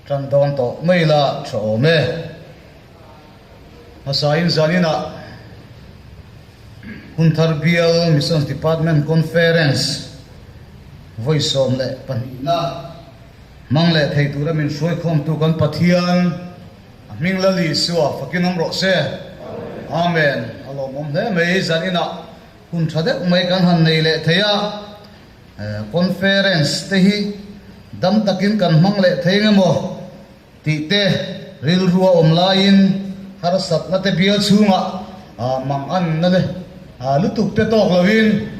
Tan dawn tawh mai la tha awm e. Hmasain zaninah Hunthar Bial Missions Department Conference vawi 12na hmang leh thei tura min hruaikhawmtu kan Pathian a hming Lal Isua fakin awm rawh se. Amen. A lawmawm hle mai zaninah hun tha deuh mai kan han nei leh thei a. Conference te hi dam takin kan hmang leh thei nge maw tih te rilru a awm laiin harsatna te bial chhungah mang anna le lutuk te tawk loin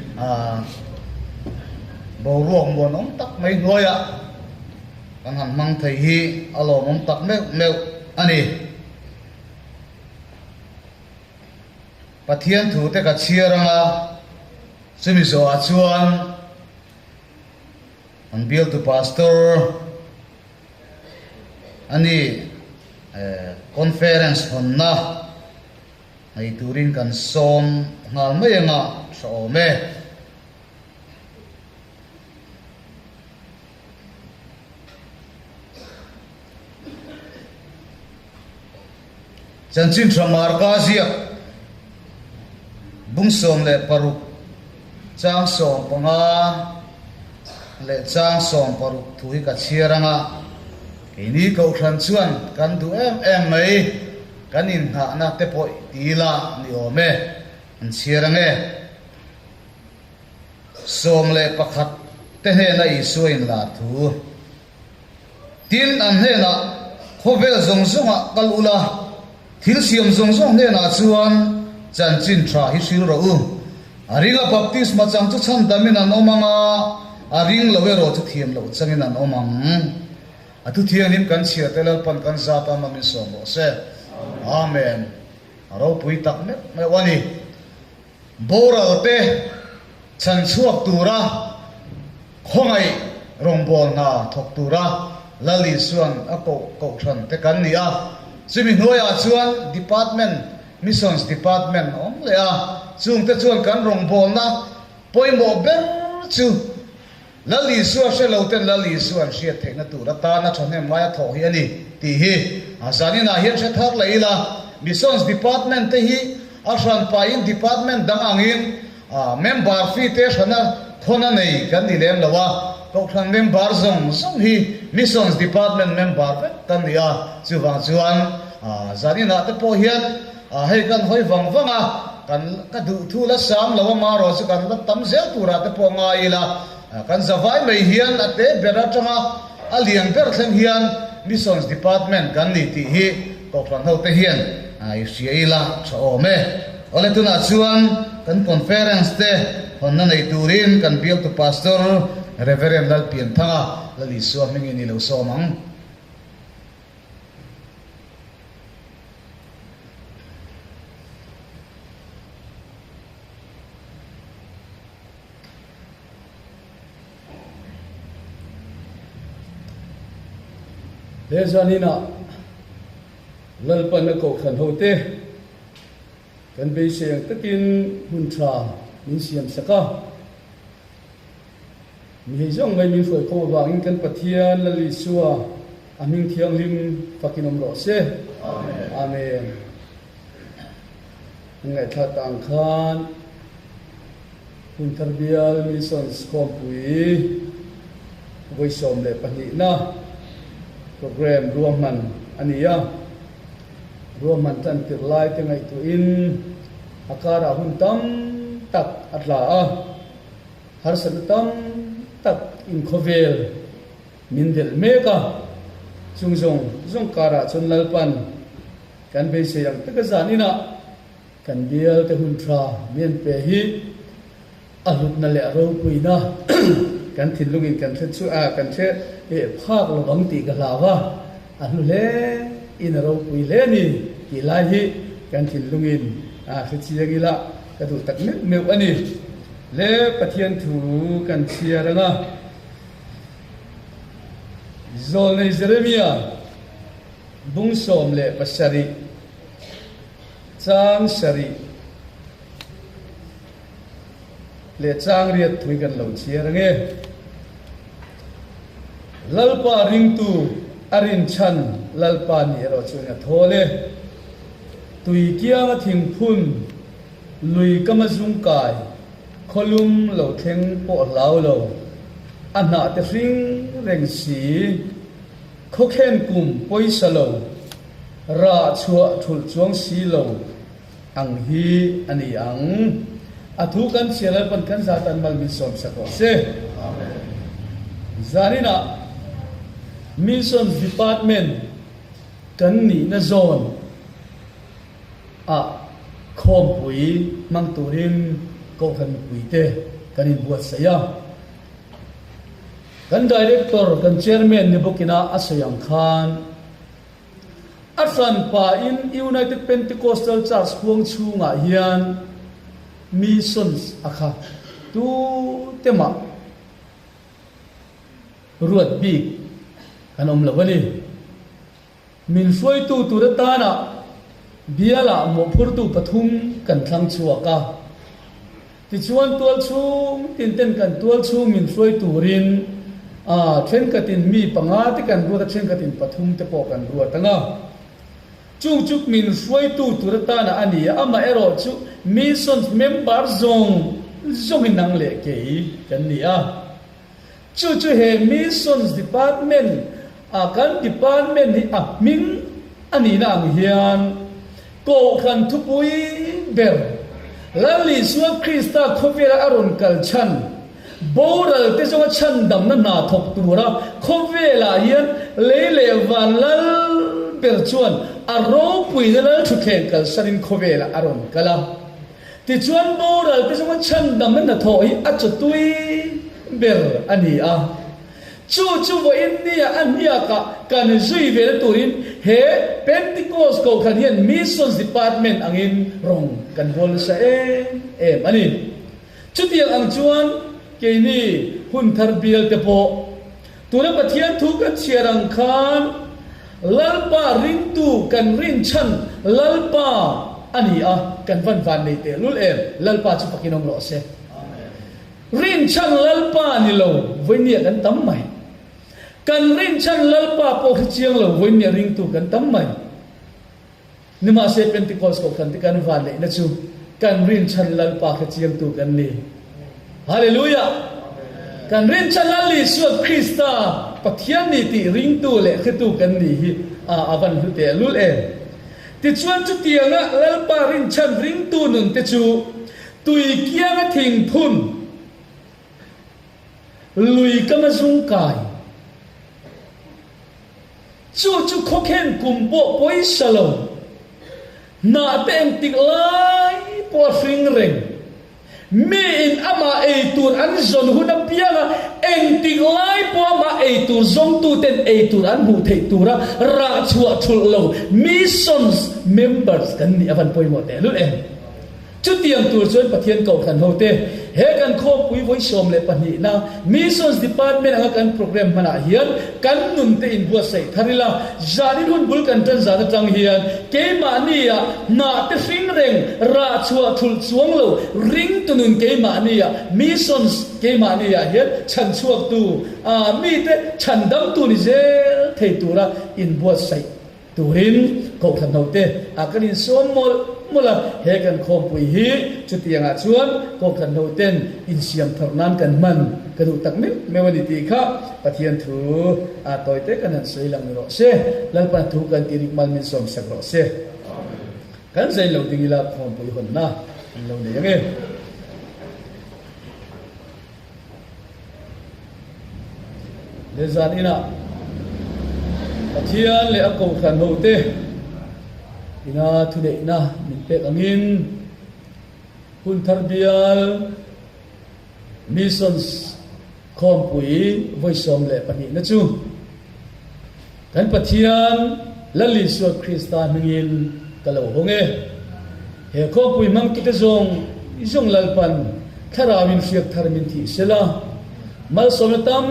boruak muanawm tak mai hnuaiah kan han hmang thei hi a lawmawm tak meuh meuh a ni. Pathian thu te ka chhiar anga chumi zawhah chuan an bialtu pastor a ni conference hawnna nei turin kan sawm nghal mai anga tha awm e. Chanchin tha Marka ziak bung 16 chang 15 leh chang 16 thu hi ka chhiar ang a, keini Kohhran chuan kan duh em em mai, kan inngahna te pawh ti ila ni awm e, an chhiar ang e. 11 te hnena Isua inlar thu. Tin, an hnenah, Khawvel zawng zawngah kal ula, thil siam zawng zawng hnenah chuan chanchin tha hi hril rawh u. A ringa baptisma chang chu chhandamin an awm ang a, a ring lo erawh chu thiam loh changin an awm ang. A thu thianghlim kan chhiar te Lalpan kan zat a mamin sawm rawh se. Amen. A ropui tak meuh meuh a ni. Boral te chhan chhuak tura khawngaih rawngbâwl hna thawk tura Lal Isua'n a koh kohhran te kan ni a. Chumi hnuaiah chuan Department, Missions Department a awm leh a, chungte chuan kan rawngbâwlna pawimawh ber chu Lal Isua hre lo ten Lal Isua an hriat theihna tur atana thahnem ngaia thawh hi a ni tih hi a zaninah hian hre thar leh ila. Missions Department te hi a hran pahin Department dang angin member fee te hrana thawn a nei kan ni lem lo a, Kohhran member zawng zawng hi Missions Department member vek kan ni a, chuvang chuan zaninah te pawh hian hei kan hawi vang vang a, Kan ka duh thu la sam lo a marawh chu kan la tam zel turah te pawh ngai ila, kan zavai mai hian a te ber atanga a lian ber thleng hian Missions Department kan ni tih hi Kohhran ho te hian i hria ila tha awm e. Awle tunah chuan kan Conference te hawnna nei turin kan bialtu Pastor Reverend Lalpianthanga Lalisua hmingin i lo sawm ang. He zaninah Lalpan a kohhran hote kan beisei ang takin hun tha min siam sak a. Mi hei zawng mai min hruai khawm avangin kan Pathian Lal Isua a hming thianghlim fakin awm rawh se. Amen. An ngaihthlak ta ang khan Hunthar Bial Missions Khawmpui vawi 12na program ruahman a ni a. Ruahman tan tirh lai te ngaihtuahin a karah hun tam tak a tla a. Harsatna tam tak in khawvel min delh mek a, chung zawng zawng karah chuan Lalpan kan beisei ang taka zan inah kan bial te hun tha mian pe hi a hlutna leh a ropuina kan thinlungin kan hre chu a kan hre phak lo ang tih ka hlau a, a hlu hle in a ropui hle a ni tih lai hi kan thinlungin a hre chiang ila ka duh tak meuh meuh a ni. Le Pathian thu kan chhiar ang a, Zawlnei Jeremia bung 17 chang 7 leh chang 8 thui kan lo chhiar ang e. Lalpa ringtu. a rinchhan Lalpa nih erawh chuan a thawl e. Tui kianga thingphun, lui kama zungkai, khawlum lo thleng pawh hlau lo, a hnah te hring reng si, khawkhen kum pawisa lo, rah chhuah thulh chuang si lo ang hi a ni ang. A thu kan chhia Lalpan kan zat an mal min sawmsak rawh se. Zaninah Missions Department kan nihna zawn ah khawmpui hmang turin Kohhran mipuite kan inbuatsaih a. Kan Director, kan Chairman ni bawkina a sawi ang khan a hranpain United Pentecostal Church huang chhungah hian Missions a kha tu te mah ruat bik kan awm lo a ni. Min hruaitu tur atana bialah mawhphurtu pathum kan thlang chhuak a. Tichuan tualchhung tinten kan tualchhung min hruai turin thenkhatin mi panga te kan ruat a, thenkhatin pathum te pawh kan ruat ang a. Chung chu min hruaitu tur atana a ni a, amaherawh chu Missions member zawng zawngin nang leh kei kan ni a. Chu chu he Missions Department a kan department hi a hming a nihna ang hian Kohhran thupui ber Lal Isua Krista khawvela a rawn kal chhan boral te zawnga chhandamna hna thawk tura khawvelah hian lei leh van lal ber chuan a ropuina lal thutthleng kalsanin khawvelah a rawn kal a. Tichuan boral te chunga chhandamna hnathawh hi a chawtui ber a ni a. Chu chu vawiin nia a hniakah kan zui ve na turin he Pentecost Kohhran hian Missions Department angin rawng kan bawl nasa em em a ni. Chutiang ang chuan keini hun thar bial te pawh Tuna Pathian thu kan chhiar ang khan Lalpa ringtu kan rinchhan Lalpa a ni a, kan van van nei tehlul em? Lalpa chu fakin awm rawh se. Rinchhan Lalpa ni lo vawinia kan tam mai. Kan rinchhan Lalpa pawh hre chiang lo vawinia ringtu kan tam mai. Nimahse Pentecost kohhran te kan vanneihna chu kan rinchhan Lalpa kha chiangtu kan ni. Hallelujah! Kan rinchhan Lal Isua Krista Pathian ni tih ringtu leh hretu kan ni hi a van hlu teh lul em. Tichuan chutianga Lalpa rinchhan ringtu nun te chu tui kianga thingphun, lui kama zungkai, Chu chu khawkhen kum pawh pawisa lo, hnah te engtik lai pawh a hring reng. Miin amah ei tur an zawn hun apianga engtik lai pawh amah ei tur zawngtuten ei tur an hmuh theih tura rah chhuah thulh lo missions members kan nih avan pawimawh tehlul em. Chutiang tur chuan Pathian Kohhran hote he kan khawmpui vawi 12 na Missions Department anga kan program hmanah hian kan nun te inbuatsaih thar ila, zanin hun bul kan tan zan atang hian keimahnia hnah te hring reng rah chhuah thulh chuang lo ringtu nun keimahnia Missions keimahnia hian chhanchhuaktu mite chhandamtu ni zel thei tura inbuatsaih Turin Kohhran hote ah kan insuam mawlh mawlh a, he kan khawmpui hi chutiangah chuan Kohhran hoten insiam thar nan kan hman ka duh tak meuh meuh a ni tih kha Pathian thu ah tawi te kan han sawi lang ni rawh se. Lalpan thu kan tih rik mal min sawm sak rawh se. Kan zain lo ding ila khawmpui hawnna an lo nei ang e. He zan inah Pathian leh a Kohhran hote ina thuneihna min pek angin hun thar bial Missions khawmpui vawi 12 na chu Kan Pathian Lal Isua Krista hmingin ka lo hawng e. He khawpui hmangtute zawng zawng Lalpan thlarauin hriak thar min thih se la, malsawmna tam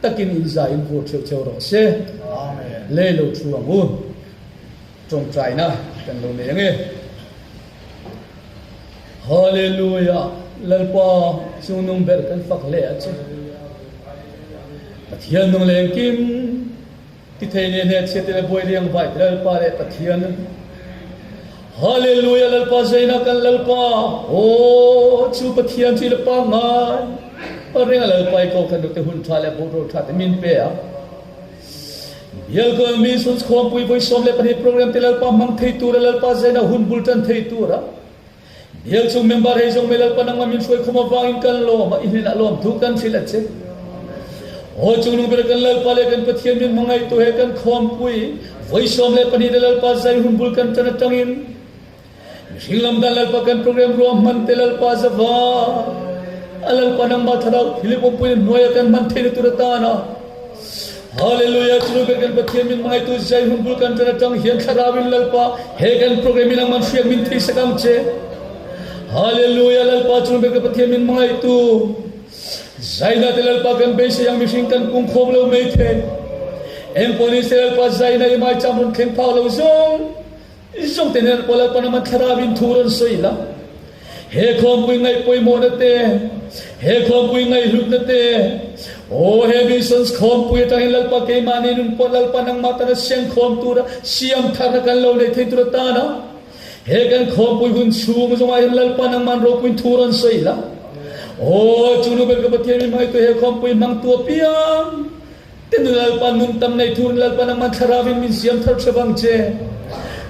takin inzai in vur theuh theuh rawh se. Lei lo thu ang u. Tawngtaina kan lo nei ang e. Hallelujah! Lalpa chungnung ber kan fak hle a che. Pathian nung leh engkim. Ti thei ne hne chhiat le buai riang vai te Lalpa leh Pathian. Hallelujah Lalpa zaina kan Lalpa aw chu Pathian chu i la pangngai pa reng a Lalpa i ko khan te hun tha le boruak tha te min pe a. Bialkawl Missions Khawmpui voi 12 program te Lalpa hmang thei tur a Lalpa zaina hun bul tan thei tur a. Bial chung member hei zong mei Lalpa nangmah min hruai khum avangin kan lawm a, i hnenah lawmthu kan hrilh a che. Aw cungnung ber kan Lalpa le kan Pathian min hmangaihtu he kan khawmpui voi 12 le Lalpa zai hun bul kan ṭan aṭangin mihring lamdan Lalpa kan program ruahman te Lalpa zava a Lalpa nangmah thlarau Philip awmpui in hnuai a kan hman theihna tur atana Hallelujah Cungnung ber kan Pathian min hmangaihtu zai hun bul kan ṭan aṭang hian thlarau in Lalpa he kan program in nangman hriak min thei sak ang che. Hallelujah Lalpa cungnung ber kan Pathian min hmangaihtu zaina te Lalpa kan beisei ang mihring kan pung khawm lo mai thei. Engpawh ni se Lalpa zaina i maicham rawn thleng phak lo zawng Zawng te nen pawh Lalpa naman thlarau in thu rawn sawi la. He khawmpui ngaih pawimawhna te, he khawmpui ngaihhlutna te, aw he missions khawmpui atangin Lalpa keimahni nun pawh Lalpa nangmah tana siang khawm tura siam tharna kan lo nei thei tur atana he kan khawmpui hun chhung zawngah hian Lalpa nangman ropuiin thu rawn sawi la. Aw chu nu ber ka Pathian mi hmangaihtu he khawmpui hmangtu apiang Te nu Lalpa nun tam nei thurin Lalpa nangman thlarau in min siam thar hrep ang che.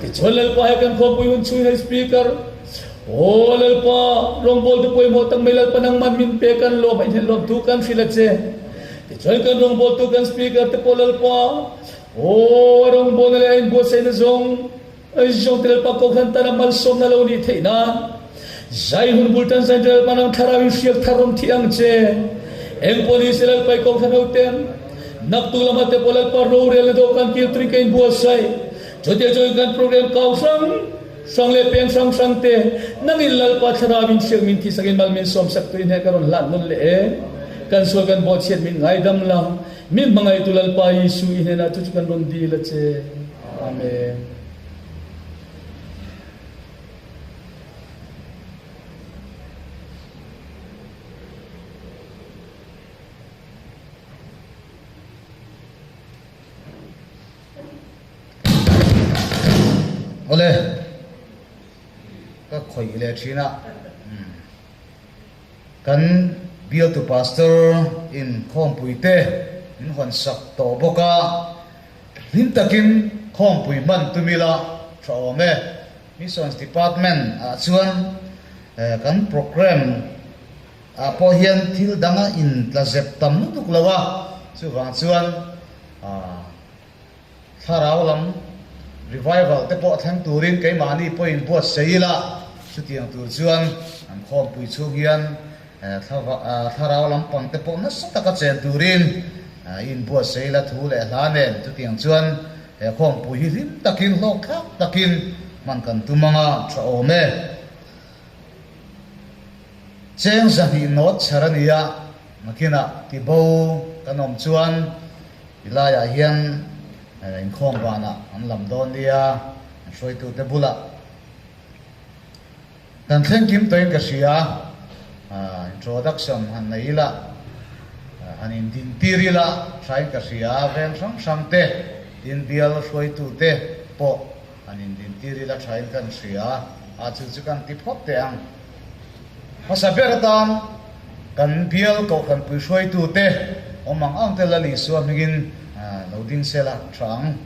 Tichuan Lalpa he kan khawmpui hun chhui hei speaker. Aw Lalpa rawngbawl tu pawimawh tak mai Lalpa nangman min pe kan lawm a inhen lawm thu kan hrilh a che. Tichuan kan rawngbawl tu kan speaker te pawh Lalpa aw a rawngbawlna leh a inbuatsaihna zawng zawng te Lalpa kohhran tana malsawmna lo nih theih nan zai hun bul tan zain te Lalpa nang thlarau in hriak thar rawn thih ang che. Engpawh ni se Lalpa i kohhran ho ten naktuk lama te pawh Lalpa rorelna dawhkan kil turin ka inbuatsaih. Chutia chuan kan program kau hrang hrang leh peng hrang hrang te nangin Lalpa thlarau in hriak min thih sakin mal min sawm sak turin he ka rawn hlat nawn leh e. Kan sual kan bawhchhiat min ngaidam la. Min hmangaihtu Lalpa Jesuh i hnenah chu chu kan rawn dil a che. Amen. Awle, ka khawih leh thin a. Kan bialtu pastor in khawmpui te min hawn sak tawh bawk a, hlim takin khawmpui hman tum ila tha awm e. Missions Department ah chuan kan programme ah pawh hian thil dang a in tla zep tam lutuk lo a, chuvang chuan Thlarau lam revival te pawh thleng turin keimahni pawhin buatsaih ila, chutiang tur chuan an khawmpui chhung hian thlarau lampang te pawh nasa taka chen turin i inbuatsaih ila thu leh hla nen chutiang chuan he khawmpui hi hlim takin hlawk thlak takin hman kan tum anga tha awm e. Cheng 200 nawt chher a ni a, nakinah tibo kan awm chuan Ti laiah hian inkhawm banah an lam dawn nia, an hruaitute bulah kan thleng kim tawhin ka hria. Introduction han nei ila, han indintir ila thain ka hria. Veng hrang hrang te, tin bial hruaitute pawh han indintir ila thain kan hria. A chu chu kan ti phawt teh ang. Hmasa ber atan kan bial kohhranpui hruaitute awm ang ang te Lal Isua hmingin lo ding se la tha ang.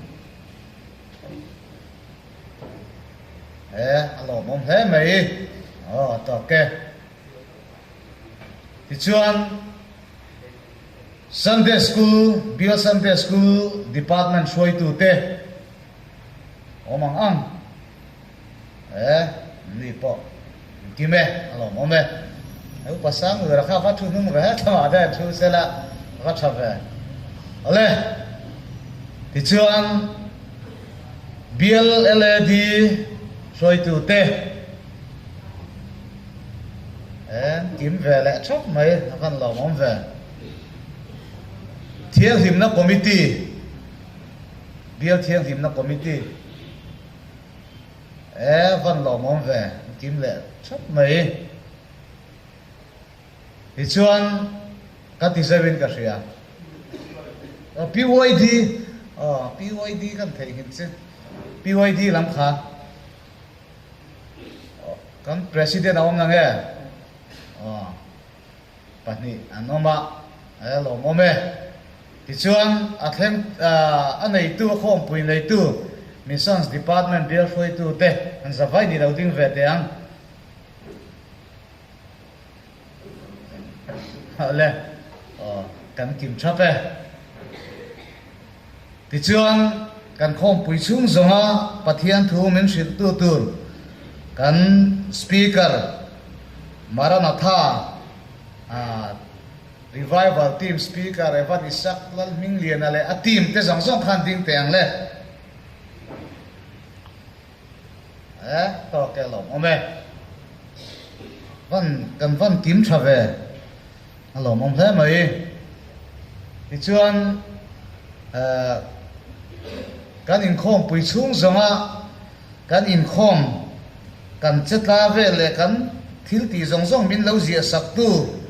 He a lawmawm hle mai. Aw a tawk e. Tichuan Sunday School, Bial Sunday School Department hruaitute awm ang ang. E, ni pawh kim e, a lawmawm e. He upa Sangluaira kha va thu hnung ve he thlamah te thu sela va tha ve. Awle, tichuan bial LAD hruaitu te e kim ve leh thap mai a van lawmawm ve. Thianghlimna Committee, Bial Thianghlimna Committee. E van lawmawm ve, an kim leh thap mai. Tichuan ka ti zeuhin ka hria. PYD. Aw PYD kan theihnghilh che. PYD lam kha kan President a awm na nge? Aw pahnih an awm a, a lawmawm e. Tichuan a thleng a neitu a khawmpui neitu Missions Department bial hruaitu te an zavai ni lo ding ve teh ang. Le aw kan kim thap e. Tichuan kan khawmpui chhung zawnga Pathian thu min hrilhtu tur kan Speaker Maranatha Revival Team Speaker Evan Isaac Lalhmingliana leh a team te zawng zawng khan ding teh ang le. E tawk e lawmawm e. Van kan van kim tha ve a lawmawm hle mai. Tichuan eh kan inkhawmpui chhung zawnga kan inkhawm kan che tla vel leh kan thil tih zawng zawng min lo ziah sak tu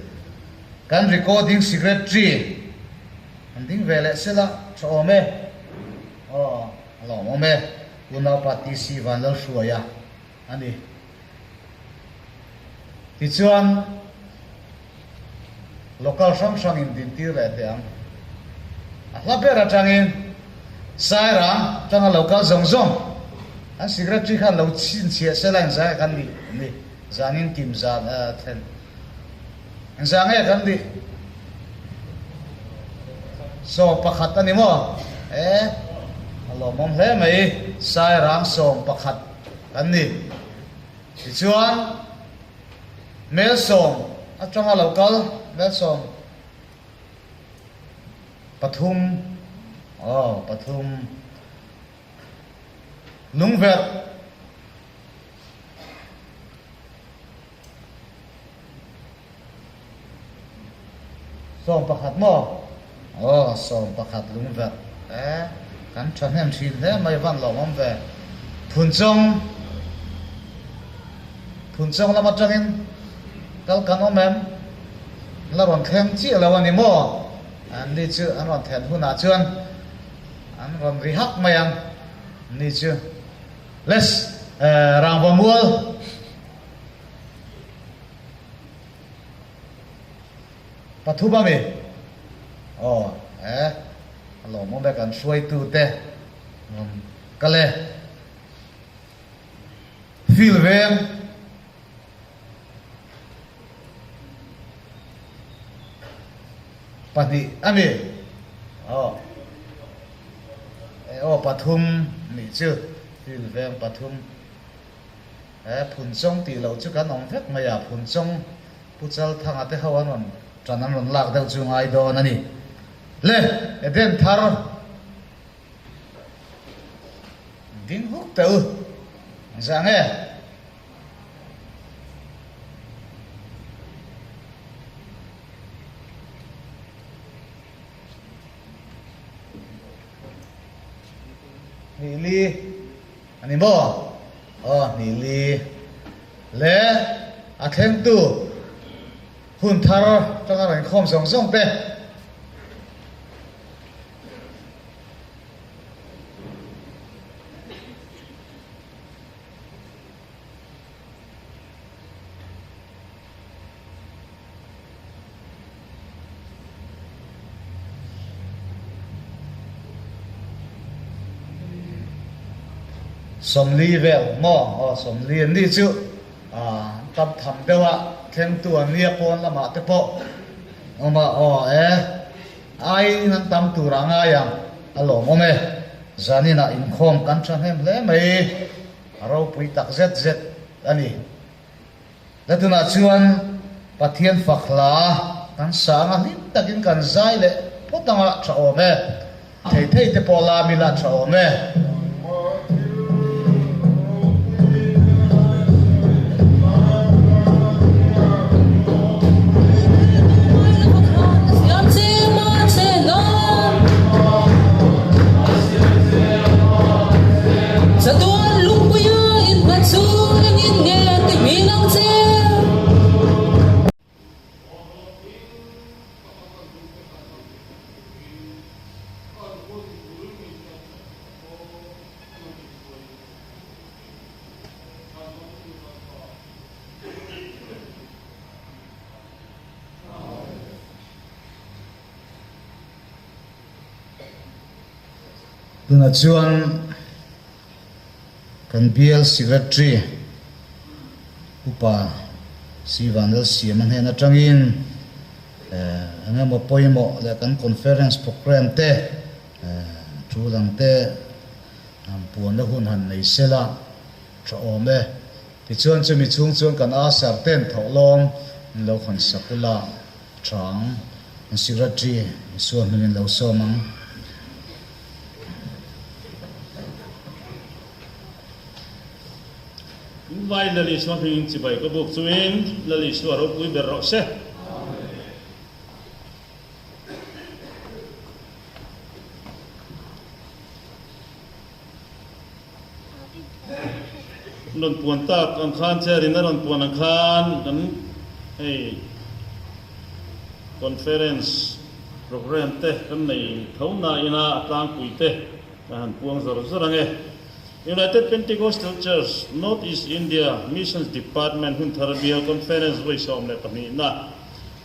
kan recording secretary an ding ve leh sela tha awm e. Aw a lawmawm e. Unaupa TC Vanlalhruaia a ni. Tichuan, local hrang hrang in dintir leh teh ang. A hla ber atangin Sairang atanga local zawng zawng an secretary khan lo chhinchhiah se la engzah nge kan nih ni zanin kim zan thlen engzah nge kan nih 11 a ni maw? E, a lawmawm hle mai, Sairang 11 kan ni. Tichuan, mel sawm atanga lo kal, mel sawm pathum, aw pathum, lungverh, 11 maw? Aw, 11 lungverh e, kan thahnem thin hle mai van lawmawm ve. Phunchawng, Phunchawng lam atangin kal kan awm em? La rawn thleng chiah lo a ni maw? An ni chu an rawn thlen hunah chuan an rawn ri hak mai ang. Ni chu Les Rangva Mual. Pathum a mi? Aw e, a lawmawm e kan hruaitu te rawn kal e. Field veng pahnih a mi? Aw e aw pathum nih chu field veng pathum. He Phunchawng tih loh chu kan awm vek mai a, Phunchawng Pu Chalthanga te ho an rawn tan an rawn lak deuh chu ngai dawn a ni. Le, Eden thar ding huk teh u, engzah nge? Hnih li. A ni maw? Aw, hnih li leh a thlengtu hun thar tanga rawn inkhawm zawng zawng te. 40 vel maw? Aw 40 an nih chu ah tam tham deuh a thlengtu an nia pawn lamah te pawh awm a aw e aiin an tam tur a ngai ang a lawmawm e zaninah inkhawm kan thahnem hle mai a ropui tak zet zet a ni. La tunah chuan Pathian fak hla kan sang a, hlim takin kan zai leh phawt anga tha awm e. Thei thei te pawh la mila tha awm e. Tunah chuan kan bial Secretary Upa Sivan Lalsiama hnen atangin eng emaw pawimawh leh kan conference programme te thu dang te han puanna hun han nei sela tha awm e. Tichuan chumi chhung chuan kan Asar ten thawhlawm an lo khawn sak ula tha ang. An Secretary Isua hmingin lo sawm ang. Vai Lal Isua hmingin chibai ka buk chuin Lal Isua ropui ber rawh se. Rawn puan tak ang khan chair in a rawn puan ang khan kan hei conference programme te kan nei tho na ina a tlangpui te ka han puang zawr zawr ang e. United Pentecostal Church North East India Missions Department hun thar bial conference vawi 12 na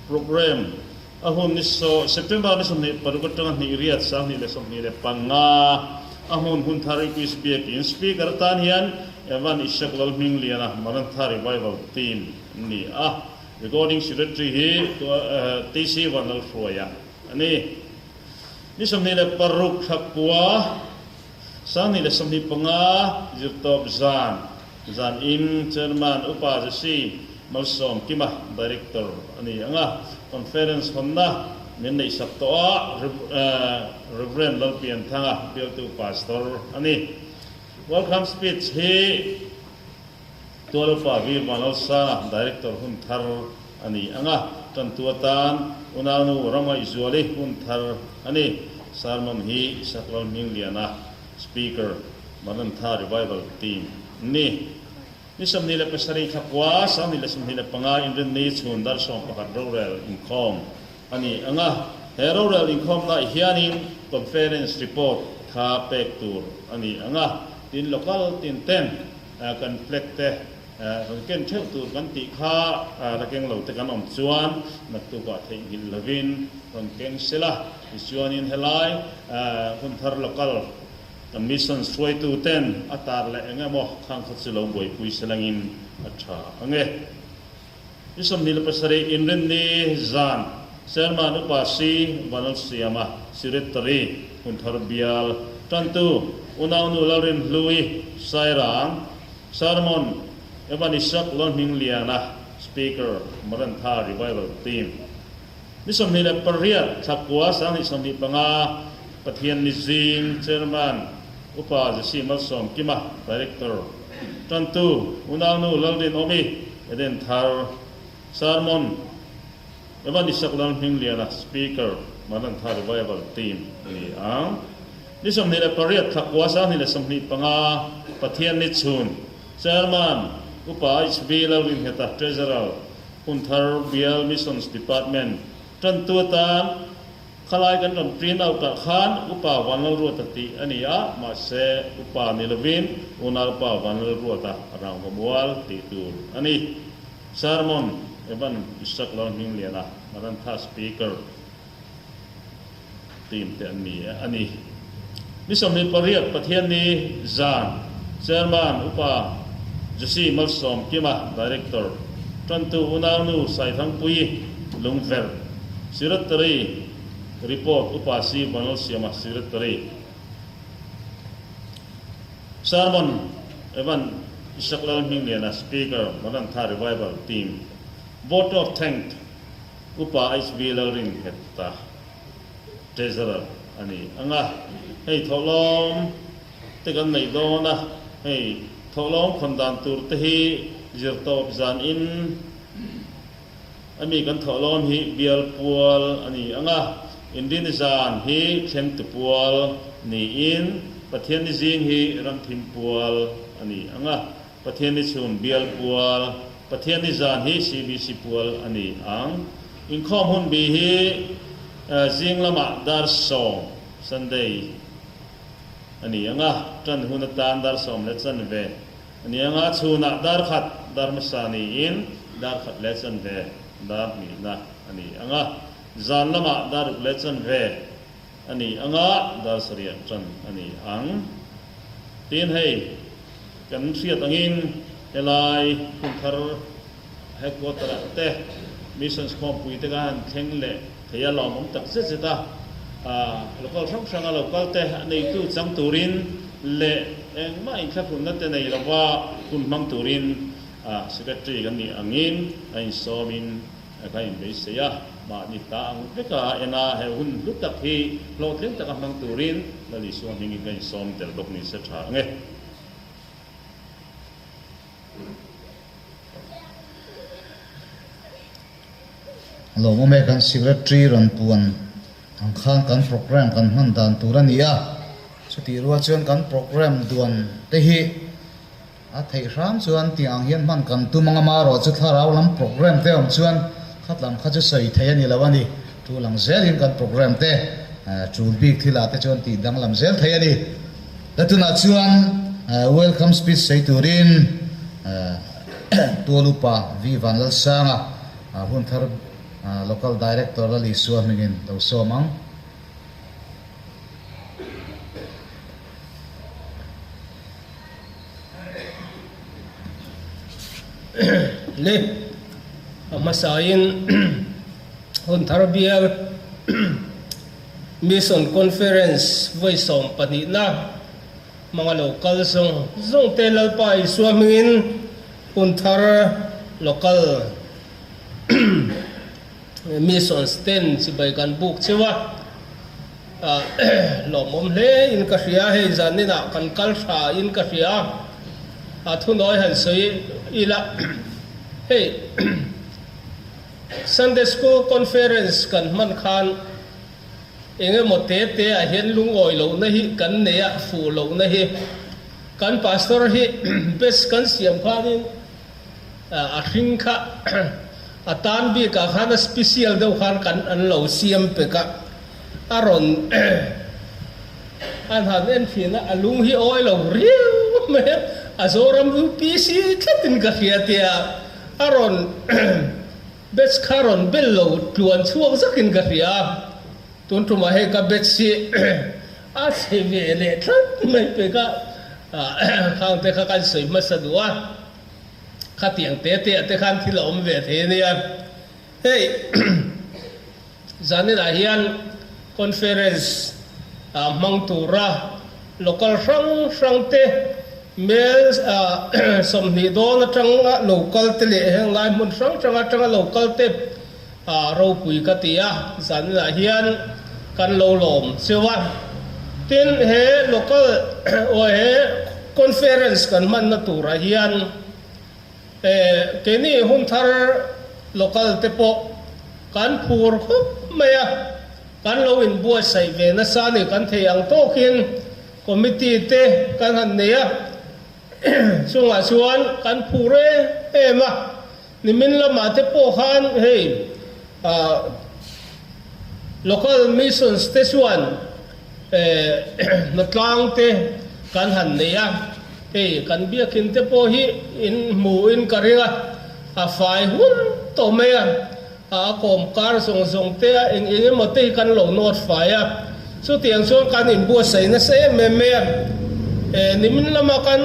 programme a hun ni saw September ni 26 atanga hnih riat 2025 a hun hun thar Equis biakin speaker atan hian Evan Ishak Lalhmingliana Maranatha Revival Team ni a recording secretary hi TC Vanlalhruaia a ni. Ni 26 thla kua 2025 zirtawp zan zan in Chairman Upa Jesse Malsawm Kima Director a ni ang a, Conference hawnna min neih sak tawh a, Rev. Lalpianthanga bialtu Pastor a ni. Welcome Speech hi Tualupa Vir Vanlalsanga Director hun thar a ni ang a, tantu atan Unaunu Ramngaihzuali hun thar a ni. Sermon hi Isak Lalhmingliana, Speaker, Marantha Revival Team ni. Ni 27 thla kua, 2025 Inrinni chhun dar 11 rorel inkhawm a ni ang a. He rorel inkhawmnaah hianin Conference Report kha pek tur a ni ang a. Tin local tin ten kan flag te rawn ken theuh tur kan tih kha la keng lo te kan awm chuan naktukah theihnghilh lovin rawn keng sela. Tichuanin helai hun thar local kan missions hruaitu ten a tar leh eng emaw khang kha chu lo buaipui selangin a tha ang e. Ni 27 Inrinni zan Chairman Upa Si Vanlalsiama Secretary hun thar bial tantu Unaunu Lalrin Hlui Sairang Sermon Evan Isak Lalhmingliana Speaker Marantha Revival Team Ni 28 thla kua 2025 Pathian ni zing Chairman Upa Jesse Malsawm Kima Director Tantu Unaunu Lalrin Awmi Eden Thar Sermon Evan Isak Lalhmingliana Speaker Marantha Revival Team a ni ang. Ni 28 thla kua 2025 Pathian ni chhun Chairman Upa HB Lalringheta Treasurer Hun thar Bial Missions Department tantu atan khalai kan rawn print out ah khan Upa Vanlalruata tih a ni a, mahse Upa ni lovin Unaupa Vanlalruata Rangvamual tih tur a ni. Sermon Evan Isak Lalhmingliana Marantha Speaker team te an ni a ni. Ni 28 Pathianni zan Chairman Upa Jesse Malsawm Kima Director tantu Unaunu Saithangpui Lungverh Secretary Report Upa C Vanlalsiama Secretary Sermon Evan Isak Lalhmingliana Speaker Marantha Revival Team Vote of Thank Upa HB Lalring Hetta Treasurer a ni ang a, hei thawhlawm te kan neih dawn a, hei thawhlawm khawn dan tur te hi zirtawp zan in a mi kan thawhlawm hi bial pual a ni ang a, Inrini zan hi thlengtu pual niin Pathianni zing hi ramthim pual a ni ang a, Pathianni chhun bial pual, Pathianni zan hi CBC pual a ni ang. Inkhawm hun bi hi zing lamah dar 10 Sunday a ni ang a, tan hun atan dar 10 leh chanve a ni ang a, chhunah dar khat dar hmasa niin dar khat leh chanve dar hnihna a ni ang a, zan lamah dar ruk leh chanve. a ni anga dar sarih tan a ni ang. Tin hei kan hriat angin helai Hunthar Headquarter ah te Missions khawmpui te kha han thleng leh thei a lawmawm tak zet zet a, local hrang hranga local te a neitu chang turin leh engmah inthlahrunna te nei lova hun hmang turin Secretary kan nih angin a insawmin ka inbeisei a, mahni ta ang veka en a he hun hlu tak hi hlawhtling taka hmang turin Lal Isua hmingin ka insawm tel bawk ni se tha ang e. Lawmawm e kan Secretary rawn puan ang khan kan program kan hman dan tur a ni a, chutih rual chuan kan program duan te hi a theih hram chuan tih ang hian hman kan tum ang amaherawh chu thlarau lam program te awm chuan khatlam kha chu sawi theih a ni lo a ni, tul ang zelin kan program te tul bik thilah te chuan tih danglam zel theih a ni. Ka tunah chuan welcome speech sawi turin Tual Upa V Vanlalsanga Hunthar Local Director Lal Isua hmingin lo sawm ang. Le a hmasain Hunthar bial Mission Conference vawi sawmpahnihna hmanga lo kal zawng zawng te Lalpa Isua hmingin Hunthar Local Missions ten chibai kan buk cheu a, lawmawm hle in ka hria hei zaninah kan kal tha in ka hria a, thunawi han sawi ila hei. Sunday School Conference kan hman khan eng emaw te te ah hian lungawi lohna hi kan nei a, fuh lohna hi. Kan Pastor hi best kan siam khanin a hring kha a tan bikah khan a special deuh khan kan an lo siam pek a, a rawn an han en thin a, a lung hi awi lo riau mai a, a Zoram UPC tlatin ka hria tia. A rawn batch kha rawn bel lo tluan chhuak zakin ka hria a, tun tumah hei ka batch hi a chhe ve leh tlat mai pek a, khang te kha kan sawi hmasa duh a, khatiang te te ah te khan thil a awm ve thei a nia. Hei zaninah hian conference hmang tura local hrang hrang te mel 20 dawn atanga local te leh heng lai hmun hrang hrang atanga local te ropui ka ti a, zaninah hian kan lo lawm cheu a. Tin, he local aw he conference kan hmanna turah hian Keini hun thar local te pawh kan phur khawp mai a, kan lo inbuatsaih ve nasa a ni. Kan thei ang tawkin committee te kan han nei a, chungah chuan kan phur em em a. Nimin lamah te pawh khan hei local missions te chuan hnatlang te kan han nei a, hei kan biakinn te pawh hi in hmu in ka ring a, a fai hun tawh mai a, a kawm kar zawng zawng te a eng eng emaw te hi kan lo nawt fai a, chutiang chuan kan inbuatsaih nasa em em mai a, nimin lama kan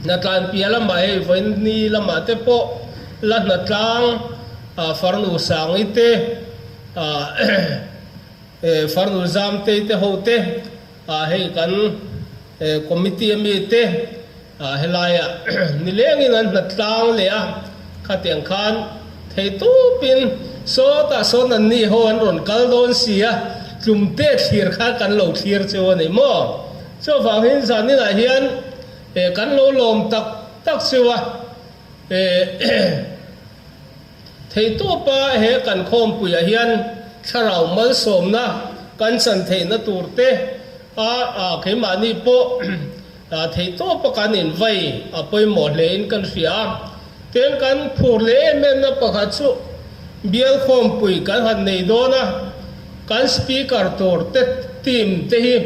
hnatlan piah lamah hei vawiin lamah te pawh la hnatlang farnu sangi te Farnu Zamtei te ho te hei kan committee ami te helaia nilengin an hna tlang leh a, khatiang khan thei tupin sawtah sawn an ni ho an rawn kal dawn si a, tlum te thlir khan kan lo thlir cheu a ni maw? Chuvangin zaninah hian kan lo lawm tak tak cheu a. Theitawpa he kan khawmpuiah hian thlarau malsawmna kan chan theihna tur te a a keimahni pawh theitawpa kan invai a pawimawh hlein kan hria a. Tin, kan phur leh em em na pakhat chu bial khawmpui kan han nei dawn a, kan speaker tur te team te hi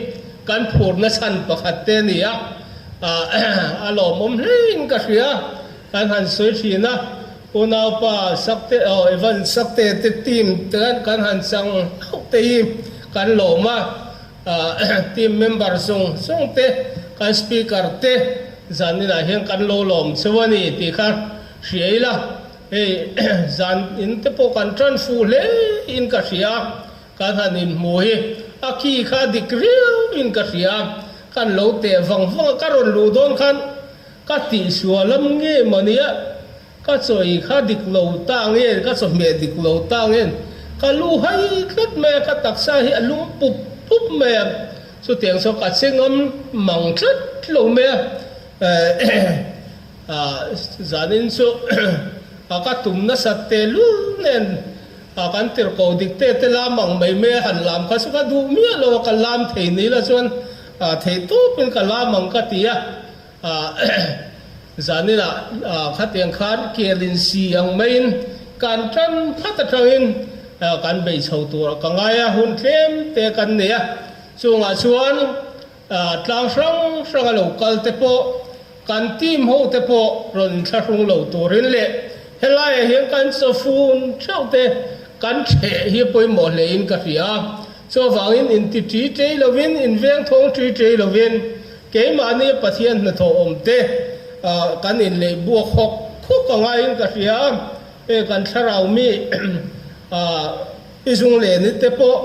kan phurna chhan pakhat te a ni a, a lawmawm hlein ka hria. Kan han sawi thin a, unaupa Sakte aw Evan Sakte te team te kan han chang hlauh te hi kan lawm a, team member zawng zawng te, kan speaker te zaninah hian kan lo lawm cheu a ni tih kha hria ila, hei zan in te pawh kan tan fuh hle in ka hria a, kan han inhmu hi a khi kha dik riau in ka hria a, kan lo teh vang vang a, ka rawn luh dawn khan ka tihsual lam nge maw nia. Ka chawi kha dik lo ta nge, ka chawhmeh dik lo ta nge, ka lu hai tlat mai a, ka taksa hi a lum pup pup mai a, chutiang chuan ka che ngam mang tlat lo mai a, zanin chu ka tum nasat tehlul nen kan tirhkoh dik te te lam ang mai mai a han lam kha chu ka duh miah lo a, ka lam thei ni la chuan theihtawpin ka lam ang ka ti a. Zaninah khatiang khan kelin si ang maiin kan tan phat atangin kan bei chho tur ka ngai a, hun tlem te kan nei a, chungah chuan tlang hrang hranga lo kal te pawh kan team ho te pawh rawn inthlahrung lo turin leh helaiah hian kan chawfun theuh te kan theh hi pawimawh hlein ka hria a, chuvangin inti ṭi ṭei lovin inveng thawng ṭi ṭei lovin Keimahni Pathian hnathawh awm te kan inleih buak hawk khawk a ngaiin ka hria a, hei kan thlarau mi i zung leh ni te pawh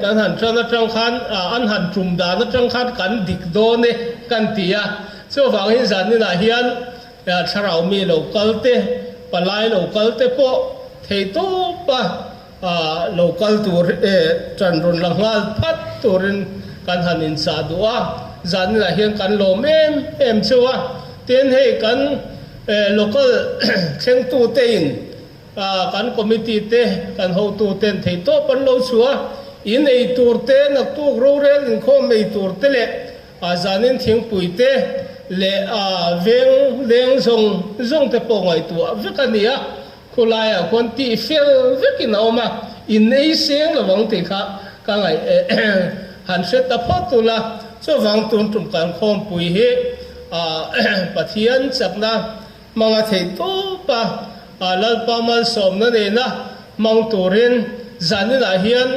kan han tan atang khan an han tum dan atang khan kan dik dawn e kan ti a, chuvangin zaninah hian thlarau mi lo kal te, palai lo kal te pawh theihtawp a Lo kal tur ṭan rawn la nghal phat turin kan han inchah duh a, zaninah hian kan lawm em em cheu a, tin hei kan local thlengtute in kan committee te kan hotuten theihtawp an lo chhuah a, in ei tur te naktuk rorel inkhawm ei tur te leh zanin thingpui te leh veng leng zawng zawng te pawh ngaihtuah vek a ni a. Khulaiah khuan tih fel vekin a awm a, in ei seng lo ang tih kha ka ngaih han hre ta phawt ula, chuvang tun tum kan khawmpui hi Pathian chakna hmanga theih tawp a, Lalpa malsawmna nena hmang turin zaninah hian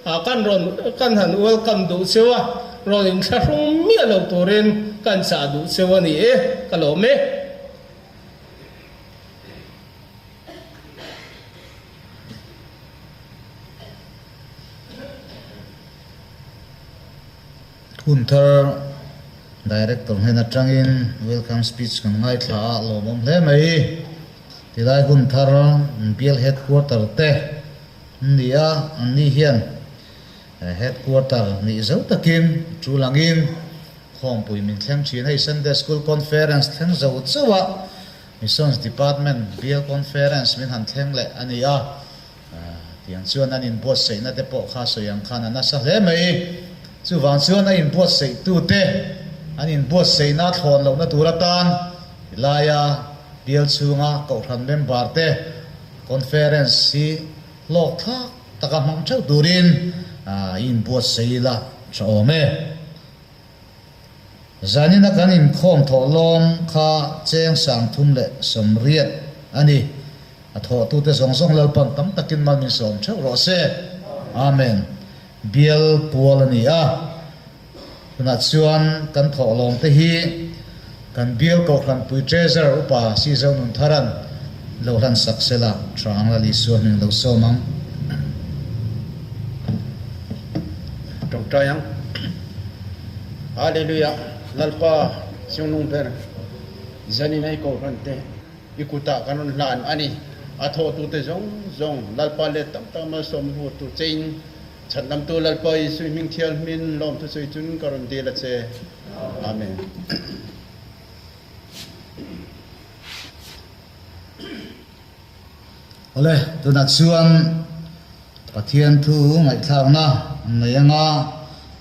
kan rawn kan han welcome duh cheu a, rawn inthlahrung miah lo turin kan chah duh cheu a ni e, ka lawm e. Hun thar Director hnen atangin welcome speech kan ngaithla a, lawmawm hle mai. Tilai hun thar bial headquarter te an ni a, anni hian headquarter nih zo takin tul angin Khawmpui min thleng thin hei Sunday School Conference thleng zo chauh a, Missions Department Bial Conference min han thleng leh a ni a, tiang chuan an inbuatsaihna te pawh kha sawi ang khan a nasa hle mai. Chuvang chuan a inbuatsaihtute an inbuatsaihna thlawn lohna tur atan tilaia bial chhunga Kohhran member te Conference hi hlawk thlak taka hmang theuh turin i inbuatsaih ila tha awm e. Zanina kan inkhawm thawhlawm kha cheng 380 a ni. A thawhtute zawng zawng Lalpan tam takin mal min sawm theuh rawh se. Amen. Bial pual a ni a. Tunah chuan kan thawhlawm te hi kan bial Kohhranpui Treasurer Upa Sizo Nuntharan lo hlan sak sela tha ang Lal Isua hming lo sawm ang. Tawngtai ang. Hallelujah Lalpa Chungnung ber zanin a i kohhran te i kutah kan rawn hlan a ni. A thawhtute zawng zawng Lalpa let tam tak malsawm hmu tur chein chhandamtu Lalpa Isu i hming thial hmin lawmthu sawi chun ka rawn dil a che. Amen. Awle, tunah chuan Pathian thu ngaihthlakna an nei anga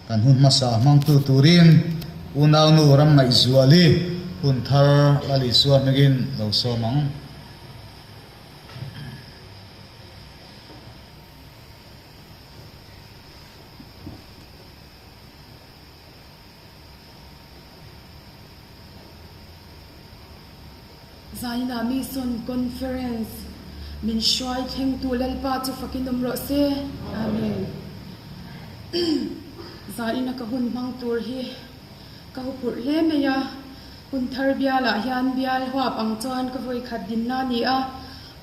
kan hun hmasa hmangtu turin unaunu Ramngaihzuali hun thar Lal Isua hmingin lo sawm ang. Zaina Mission Conference min hruai thlengtu Lalpa chu fakin awm rawh se. Amen. Zaina ka hun hmang tur hi ka huphurh hle mai a, hun thar bialah hian bial huap ang chuan ka vawi khat dinna a ni a,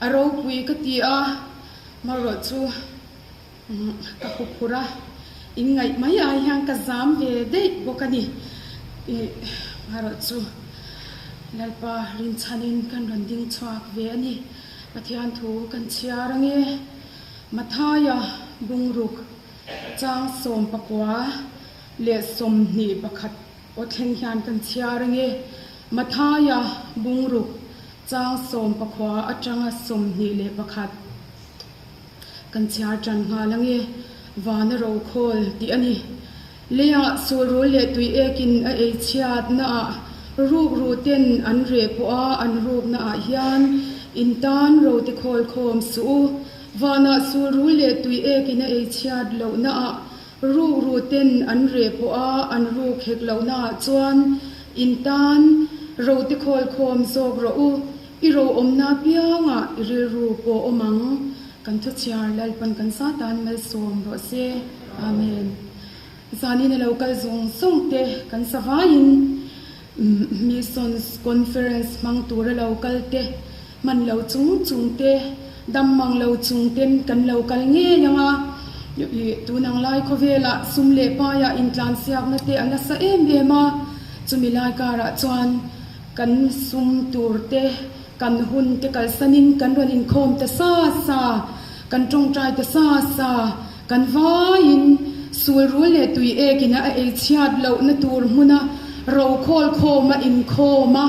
a ropui ka ti a, marawh chu ka huphurh a, inngaih mai ai hian ka zam ve daih bawk a ni. Marawh chu Lalpa rinchhanin kan rawn ding chhuak ve a ni. Pathian thu kan chhiar ange. Mathaia bungruk chang 19 leh 21 aw thleng hian kan chhiar ange. Mathaia bungruk chang 19 atanga 21 kan chhiar tan nghal ange. Vana rokhawl tih a ni. Leiah sulrul leh tui ekin a ei chhiatnaah rukru ten an reh pawh a an ruknaah hian in tan rote khawl khawm suh u. Vanah sulrul leh tui ekin a ei chhiat lohnaah rukru ten an reh pawh a an ruk hek lohnaah chuan in tan rote khawl khawm zawk rawh u. I ro awmna piangah i rilru pawh awm ang. Kan thuchhiar Lalpan kan Satan malsawm rawh se. Amen. Zanin a lo kal zawng zawng te kan savaiin Missions Conference hmang tur a lo kal te, hman lo chung chung te, dam mang lo chung ten kan lo kal ngei ang a. Tunang lai khawvelah sum leh paiah intlansiakna te a nasa em em a, chumi lai karah chuan kan sum tur te, kan hun te kalsanin kan rawn inkhawm ta sa sa, kan tawngtai ta sa sa, kan vaiin sulrul leh tui ekin a ei chhiat lohna tur hmuna rokhawl khawma inkhawm a,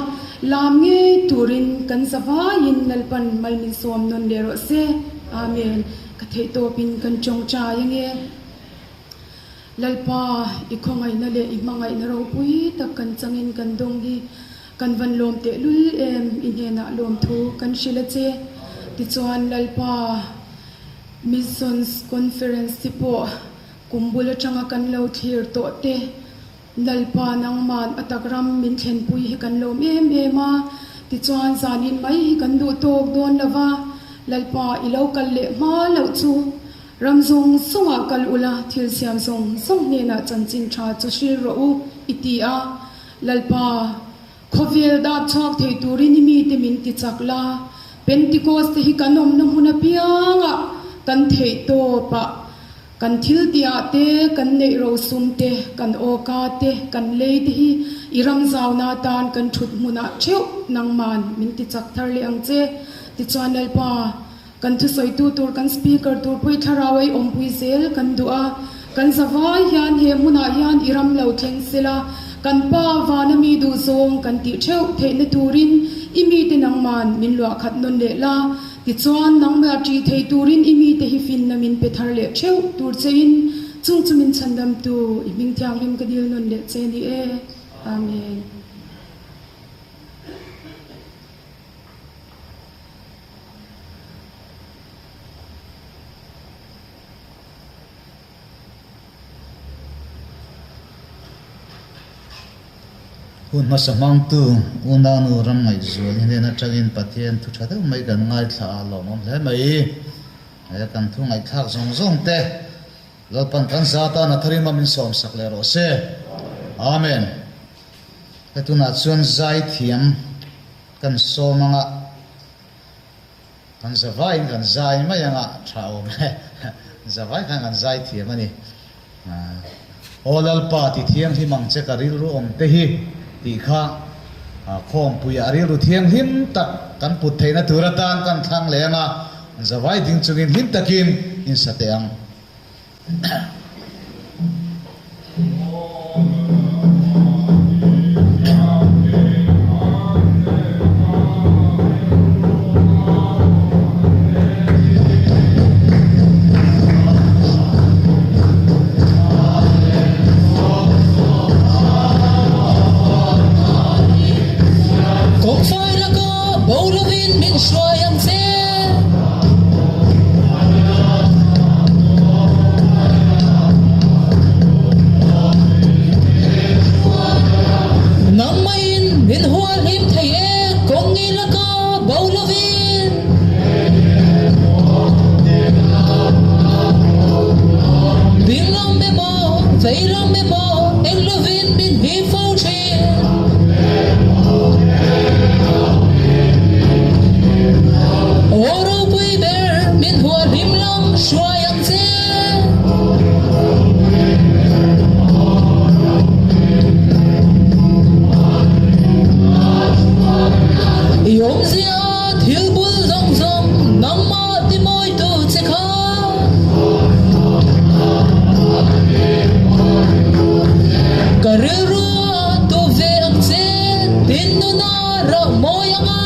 lam ngei turin kan za vaiin Lalpan mal min sawm nawn leh rawh se. Amen. Ka theih tawpin kan tawngtai ange. Lalpa, i khawngaihna leh i hmangaihna ropui tak kan changin kan dawng hi Kan van lawm teh lul em i hnenah lawmthu kan hrilh a che. Tichuan Lalpa Missions Conference te pawh kum bul atanga kan lo thlir tawh te, Lalpa nangman a tak ram min thlenpui hi kan lawm em em a. Tichuan zanin mai hi kan duh tawk dawn lo va, Lalpa i lo kal leh hma loh chu ram zawng zawngah kal ula thil siam zawng zawng hnenah chanchin tha chu hril rawh u i ti a. Lalpa, khawvel dap chhuak thei turin i mite min ti chak la, Pentecost te hi kan awmna hmun apiangah kan theih tawpah, kan thil tihah te, kan neih rosum te, kan awka te, kan lei te hi i ram zauna atan kan thut hmunah theuh nangman min ti chak thar leh ang che. Tichuan Lalpa, Kan thusawitu tur kan speaker tur pawh i thlarau ei awmpui zel kan duh a, kan zavai hian he hmunah hian i ram lo thleng sela, kan pa vana mi duh zawng kan tih theuh theihna turin i mite nangman min luah khat nawn leh la, tichuan nangmah ṭih thei turin i mite hi finna min pe thar leh theuh tur chein chung chu min chhandamtu i hming thianghlim ka dil nawn leh che ni e. Amen. Hun hmasa hmangtu Unaunu Ramngaihzuali hnen atangin Pathian thu tha deuh mai kan ngaithla a lawmawm hle mai. He kan thu ngaihthlak zawng zawng te Lalpan kan za tan a tharim a min sawmsak leh rawh se. Amen. He tunah chuan zaithiam Kan sawm anga kan zavaiin kan zai mai anga tha awm e, zavai khan kan zai thiam a ni. Aw Lalpa ti thianghlim ang che ka rilru awm te hi tih kha khawmpuiah rilru thianghlim tak kan put theihna tur atan kan thlang leh anga zavai ding chungin hlim takin in sa teh ang. Kawngfai laka bo lovin min hruai ang che. Nangmahin min hual hlim thei e, kawng i laka bo lovin. Ding lam emaw. zawng zawng nangmah ti mawitu che kha. Ka rilru a tu ve ang che tin nuna rah mawi ang a.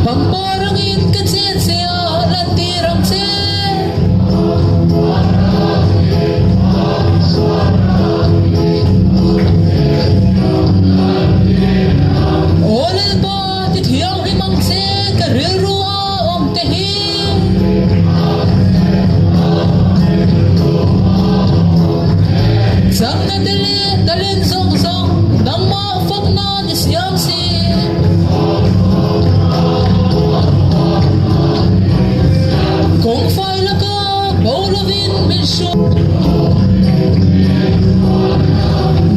Pangpar angin ka chet che a lantir ang che. Aw Lalpa ti thianghlim ang che ka rilru a awm te hi. Chakna te leh talent zawng zawng nangmah fak nan i siam si. Kawngfai laka bo lovin min hruai.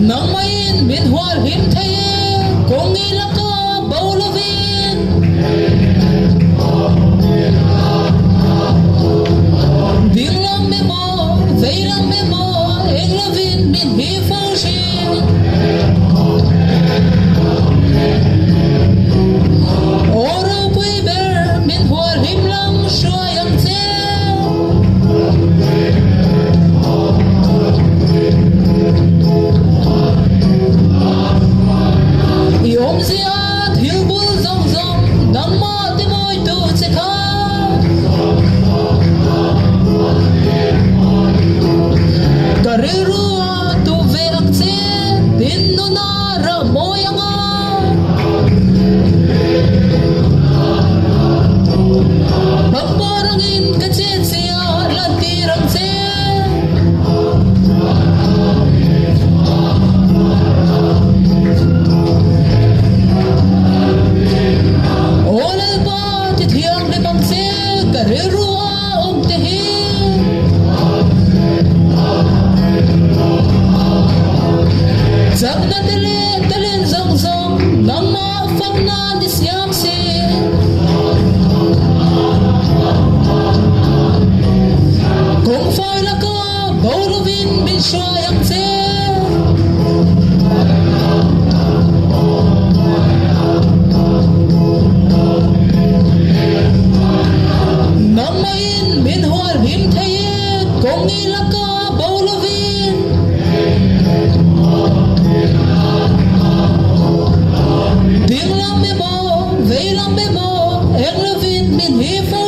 Nangmahin min hual him thei e, kawngi laka bo lovin. Ding lam emaw, vei lam emaw, eng lovin min hi fo thin. Aw ropui ber min hual him lam hruai ang che. I awmzia thil bul zawng zawng nangmah ti mawitu che kha. Ka rilru a tu ve ang che tin nuna rah mawi ang a. Pangpar angin ka chet che a lantir ang che. Aw Lalpa ti thianghlim ang che ka rilru a awm te hi. Chakna te leh talent zawng zawng nangmah fakna ni siam si. Kawngfai laka bo lovin min hruai ang che. Nangmahin min hual him thei e, kawngi laka bo lovin. Ding lam emaw, vei lam emaw, eng lovin min hi fo